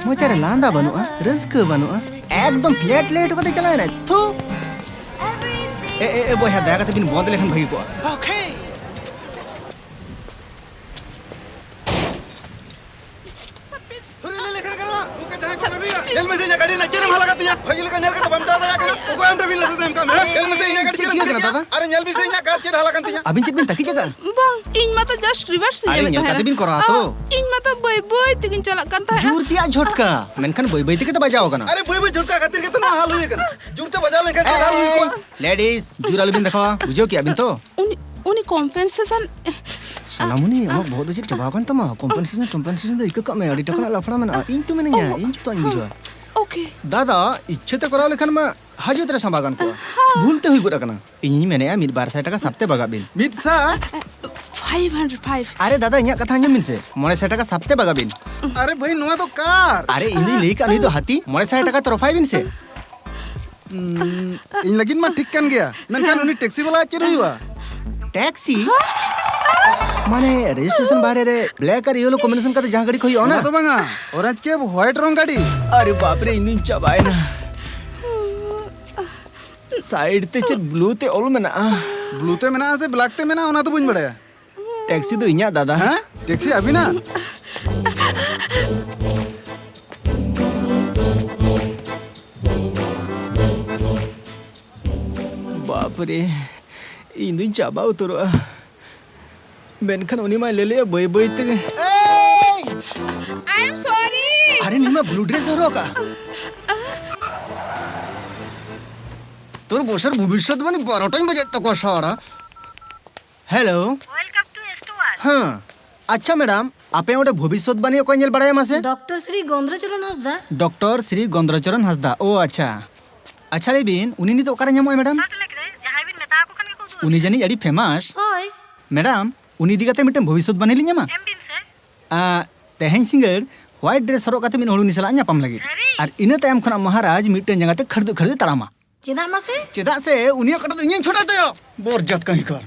ᱢᱚᱪᱟ ᱨᱮ ᱞᱟᱸᱫᱟ ᱵᱟᱹᱱᱩᱜᱼᱟ, ᱨᱟᱹᱥᱠᱟᱹ ᱵᱟᱹᱱᱩᱜᱼᱟ᱾ ᱮᱠᱫᱚᱢ flat ᱞᱟᱹᱭ ᱦᱚᱴᱚ ᱠᱟᱛᱮ ᱪᱟᱞᱟᱣ ᱮᱱᱟᱭ᱾ ᱛᱷᱩ᱾ ᱮ, ᱮ, ᱮ, ᱵᱚᱭᱦᱟ, ᱫᱟᱭᱟ ᱠᱟᱛᱮ ᱵᱤᱱ ᱵᱚᱱᱫ ᱞᱮᱠᱷᱟᱱ ᱵᱷᱟᱹᱜᱤ ᱠᱚᱜᱼᱟ᱾ Okay. ᱥᱚᱨᱤ ᱞᱟᱹᱭ ᱞᱮᱠᱷᱟᱱ ᱜᱟᱱᱚᱜᱼᱟ? ᱩᱱᱠᱩ ᱡᱟᱦᱟᱸᱭ ᱠᱚ ᱠᱟᱹᱢᱤᱭᱟ, ᱧᱮᱞ ᱢᱮᱥᱮ, ᱤᱧᱟᱹᱜ ᱜᱟᱹᱰᱤ ᱨᱮᱱᱟᱜ ᱪᱮᱫ ᱦᱟᱞᱟ ᱠᱟᱱ ᱛᱤᱧᱟ᱾ ᱵᱷᱟᱹᱜᱤ ᱞᱮᱠᱟ ᱧᱮᱞ ᱠᱟᱛᱮ ᱵᱟᱢ ᱪᱟᱞᱟᱣ ᱫᱟᱲᱮᱭᱟᱜ ᱠᱟᱱᱟ᱾ ᱚᱠᱚᱭ ᱟᱢ ᱴᱷᱮᱱ ᱵᱤᱱ ᱞᱟᱹᱭ ᱮᱢ ᱠᱟᱜ ᱢᱮ? ᱦᱮᱸ? ᱧᱮᱞ ᱢᱮᱥᱮ, ᱤᱧᱟᱹᱜ ᱜᱟᱹᱰᱤ ᱪᱮᱫ ᱪᱮᱫ ᱪᱤᱠᱟᱹ ᱠᱟᱱᱟ, ᱫᱟᱫᱟ? ᱟᱨᱮ ᱧᱮᱞ ᱢᱮᱥᱮ, ᱤᱧᱟᱹᱜ ᱠᱟᱨ ᱪᱮᱫ ᱦᱟᱞᱟ ᱠᱟᱱ ᱛᱤᱧᱟ᱾ ᱟᱹᱵᱤᱱ ᱪᱮᱫ ᱵᱤᱱ ᱛᱟᱹᱠᱤᱡ ᱟᱠᱟᱫᱟ? ᱵᱟᱝ, ᱤᱧ ᱢᱟᱛᱚ just reverse ᱤᱧ ᱟᱨᱮ ᱮᱢᱮᱫ ᱧᱮᱞ ᱠᱟᱛᱮ ᱛᱟᱦᱮᱱᱟ᱾ ᱵᱤᱱ ᱠᱚᱨᱟᱣᱟ ᱛᱚ? ᱚ, ᱤᱧ ᱢᱟᱛᱚ ᱵᱟᱹᱭ ᱵᱟᱹᱭ ᱛᱮᱜᱤᱧ ᱪᱟᱞᱟᱜ ᱠᱟᱱ ᱛᱟᱦᱮᱸᱫ᱾ ᱡᱳᱨ ᱛᱮᱭᱟᱜ ᱡᱷᱚᱴᱠᱟ, ᱢᱮᱱᱠᱷᱟᱱ ᱵᱟᱹᱭ ᱵᱟᱹᱭ ᱛᱮᱜᱮ ᱛᱚ ᱵᱟᱡᱟᱣ ᱟᱠᱟᱱᱟ᱾ ᱟᱨᱮ ᱵᱟᱹᱭ ᱵᱟᱹᱭ ᱡᱷᱚᱴᱠᱟ ᱠᱷᱟᱹᱛᱤᱨ ᱜᱮᱛᱚ ᱱᱚᱣᱟ ᱦᱟᱞ ᱦᱩᱭ ᱟᱠᱟᱱᱟ᱾ ᱡᱳᱨ ᱛᱮ ᱵᱟᱡᱟᱣ ᱞᱮᱱᱠᱷᱟᱱ ᱪᱮᱫ ᱦᱟᱞ ᱦᱩᱭ ᱠᱚᱜᱼᱟ? Ladies, ᱡᱳᱨ ᱟᱞᱚᱵᱤᱱ ᱫᱮᱠᱷᱟᱣᱟ, ᱵᱩᱡᱷᱟᱹᱣ ᱠᱮᱜᱼᱟ ᱵᱤᱱ ᱛᱚ? ᱩᱱᱤ, ᱩᱱᱤ compensation ᱥᱳᱱᱟᱢᱩᱱᱤ, ᱟᱢᱟᱜ ᱵᱚᱦᱚᱜ ᱫᱚ ᱪᱮᱫ ᱪᱟᱵᱟ ᱟᱠᱟᱱ ᱛᱟᱢᱟ? Compensation, compensation ᱫᱚ ᱤᱠᱟᱹ ᱠᱟᱜ ᱢᱮ, ᱟᱹᱰᱤ ᱴᱟᱠᱟ ᱨᱮᱱᱟᱜ ᱞᱟᱯᱷᱲᱟ ᱢᱮᱱᱟᱜᱼᱟ᱾ ᱤᱧ ᱛᱚ ᱢᱮᱱᱟᱧᱟ, ᱚ, ᱤᱧ ᱡᱚᱛᱚᱣᱟᱜ ᱤᱧ ᱵᱩᱡᱷᱟᱹᱣᱟ᱾ Okay᱾ ᱫᱟᱫᱟ, ᱤᱪᱪᱷᱟᱹ ᱛᱮ ᱠᱚᱨᱟᱣ ᱞᱮᱠᱷᱟᱱ ᱢᱟ ᱦᱟᱡᱚᱛ ᱨᱮ ᱥᱟᱢᱵᱟ ᱜᱟᱱ ᱠᱚᱜᱼᱟ᱾ ᱦᱮᱸ᱾ ᱵᱷᱩᱞ ᱛᱮ ᱦᱩᱭ ᱜᱚᱫ ᱟᱠᱟᱱᱟ᱾ ᱤᱧᱤᱧ ᱢᱮᱱᱮᱫᱼᱟ, ᱢᱤᱫ ᱵᱟᱨ ᱥᱟᱭ ᱴᱟᱠᱟ ᱥᱟᱵ ᱛᱮ ᱵᱟᱜᱟᱜ ᱵᱤᱱ᱾ ᱢᱤᱫ ᱥᱟᱭ? Five hundred five᱾ ᱟᱨᱮ ᱫᱟᱫᱟ, ᱤᱧᱟᱹᱜ ᱠᱟᱛᱷᱟ ᱟᱸᱡᱚᱢ ᱵᱤᱱ ᱥᱮ, ᱢᱚᱬᱮ ᱥᱟᱭ ᱴᱟᱠᱟ ᱥᱟᱵ ᱛᱮ ᱵᱟᱜᱟᱜ ᱵᱤᱱ᱾ ᱟᱨᱮ ᱵᱷᱟᱹᱭ, ᱱᱚᱣᱟ ᱫᱚ ᱠᱟᱨ᱾ ᱟᱨᱮ, ᱤᱧ ᱫᱩᱧ ᱞᱟᱹᱭ ᱠᱟᱜ, ᱱᱩᱭ ᱫᱚ ᱦᱟᱹᱛᱤ᱾ ᱢᱚᱬᱮ ᱥᱟᱭ ᱴᱟᱠᱟ ᱛᱚ ᱨᱚᱯᱷᱟᱭ ᱵᱤᱱ ᱥᱮ᱾ ᱩᱸ, ᱤᱧ ᱞᱟᱹᱜᱤᱫ ᱢᱟ ᱴᱷᱤᱠ ᱠᱟᱱ ᱜᱮᱭᱟ, ᱢᱮᱱᱠᱷᱟᱱ ᱩᱱᱤ ᱴᱮᱠᱥᱤ ᱵᱟᱞᱟ ᱪᱮᱫ ᱦᱩᱭᱩᱜᱼᱟ? ᱴᱮᱠᱥᱤ? ᱢᱟᱱᱮ ᱨᱮᱡᱤᱥᱴᱨᱮᱥᱚᱱ ᱵᱟᱦᱨᱮ ᱨᱮ black ᱟᱨ yellow combination ᱠᱟᱛᱮ ᱡᱟᱦᱟᱸ ᱜᱟᱹᱰᱤ ᱠᱚ ᱦᱩᱭᱩᱜᱼᱟ, ᱚᱱᱟ? ᱚᱱᱟ ᱫᱚ ᱵᱟᱝᱟ, orange cab white ᱨᱚᱝ ᱜᱟᱹᱰᱤ᱾ ᱟᱨᱮ ᱵᱟᱯ ᱨᱮ, ᱤᱧ ᱫᱩᱧ ᱪᱟᱵᱟᱭᱮᱱᱟ᱾ Side ᱛᱮ ᱪᱮᱫ blue ᱛᱮ ᱚᱞ ᱢᱮᱱᱟᱜᱼᱟ? Blue ᱛᱮ ᱢᱮᱱᱟᱜᱼᱟ ᱥᱮ black ᱛᱮ ᱢᱮᱱᱟᱜᱼᱟ, ᱚᱱᱟ ᱫᱚ ᱵᱟᱹᱧ ᱵᱟᱲᱟᱭᱟ᱾ ᱴᱮᱠᱥᱤ ᱫᱚ ᱤᱧᱟᱜ, ᱫᱟᱫᱟ᱾ ᱦᱮᱸ? ᱴᱮᱠᱥᱤ ᱟᱹᱵᱤᱱᱟᱜ? ᱵᱟᱯ ᱨᱮ, ᱤᱧ ᱫᱩᱧ ᱪᱟᱵᱟ ᱩᱛᱟᱹᱨᱚᱜᱼᱟ᱾ ᱢᱮᱱᱠᱷᱟᱱ ᱩᱱᱤ ᱢᱟᱭ ᱞᱟᱹᱭ ᱞᱮᱜᱼᱟ ᱵᱟᱹᱭ ᱵᱟᱹᱭ ᱛᱮᱜᱮ᱾ I am sorry᱾ ᱟᱨᱮ, ᱱᱩᱭ ᱢᱟ blue dress ᱦᱚᱨᱚᱜ ᱟᱠᱟᱫ᱾ ᱛᱳᱨ ᱵᱚᱥᱮᱨ ᱵᱷᱚᱵᱤᱥᱥᱚᱛᱵᱟᱱᱤ ᱵᱟᱨᱚᱴᱟᱧ ᱵᱟᱡᱮᱫ ᱛᱟᱠᱚᱣᱟ ᱥᱟᱲᱟ᱾ Hello᱾ Welcome to store. ᱦᱮᱸ, ᱟᱪᱪᱷᱟ madam, ᱟᱯᱮ ᱚᱸᱰᱮ ᱵᱷᱚᱵᱤᱥᱥᱚᱛᱵᱟᱱᱤ ᱚᱠᱚᱭ ᱧᱮᱞ ᱵᱟᱲᱟᱭᱟ ᱢᱟᱥᱮ? ᱰᱚᱠᱴᱚᱨ ᱥᱨᱤ ᱜᱚᱱᱫᱨᱚᱪᱚᱨᱚᱱ ᱦᱟᱸᱥᱫᱟ᱾ ᱰᱚᱠᱴᱚᱨ ᱥᱨᱤ ᱜᱚᱱᱫᱨᱚᱪᱚᱨᱚᱱ ᱦᱟᱸᱥᱫᱟ, ᱳ ᱟᱪᱪᱷᱟ᱾ ᱟᱪᱪᱷᱟ ᱞᱟᱹᱭ ᱵᱤᱱ, ᱩᱱᱤ ᱱᱤᱛᱚᱜ ᱚᱠᱟᱨᱮ ᱧᱟᱢᱚᱜᱼᱟᱭ madam? ᱥᱚᱞᱴ ᱞᱮᱠ ᱨᱮ, ᱡᱟᱦᱟᱸᱭ ᱵᱤᱱ ᱢᱮᱛᱟ ᱟᱠᱚ ᱠᱷᱟᱱ ᱜᱮᱠᱚ ᱩᱫᱩᱜ ᱩᱱᱤ ᱟᱹᱵᱤᱱᱟ᱾ ᱡᱟᱹᱱᱤᱡ ᱟᱹᱰᱤ famous᱾ ᱦᱳᱭ᱾ Madam, ᱩᱱᱤ ᱤᱫᱤ ᱠᱟᱛᱮ ᱢᱤᱫᱴᱟᱝ ᱵᱷᱚᱵᱤᱥᱥᱚᱛᱵᱟᱱᱤ ᱞᱤᱧ ᱮᱢᱟ᱾ ᱮᱢ ᱵᱤᱱ ᱥᱮ᱾ ᱟ, ᱛᱮᱦᱮᱧ ᱥᱤᱸᱜᱟᱹᱲ white dress ᱦᱚᱨᱚᱜ ᱠᱟᱛᱮ ᱢᱤᱫ ᱦᱚᱲ ᱩᱱᱤ ᱥᱟᱞᱟᱜ ᱧᱟᱯᱟᱢ ᱞᱟᱹᱜᱤᱫ᱾ ᱥᱟᱹᱨᱤ? ᱟᱨ ᱤᱱᱟᱹ ᱛᱟᱭᱚᱢ ᱠᱷᱚᱱᱟᱜ ᱢᱚᱦᱟᱨᱟᱡᱽ ᱢᱤᱫᱴᱟᱝ ᱡᱟᱸᱜᱟ ᱛᱮ ᱠᱷᱟᱹᱲᱫᱩ ᱠᱷᱟᱹᱲᱫᱩ ᱛᱟᱲᱟᱢᱟ᱾ ᱪᱮᱫᱟᱜ ᱢᱟᱥᱮ? ᱪᱮᱫᱟᱜ ᱥᱮ ᱩᱱᱤᱭᱟᱜ ᱠᱟᱴᱟ ᱫᱚ ᱤᱧᱤᱧ ᱪᱷᱚᱰᱟᱭ ᱛᱟᱭᱟ᱾ ᱵᱚᱨᱡᱟᱛ ᱠᱟᱹᱦᱤᱠᱟᱨ᱾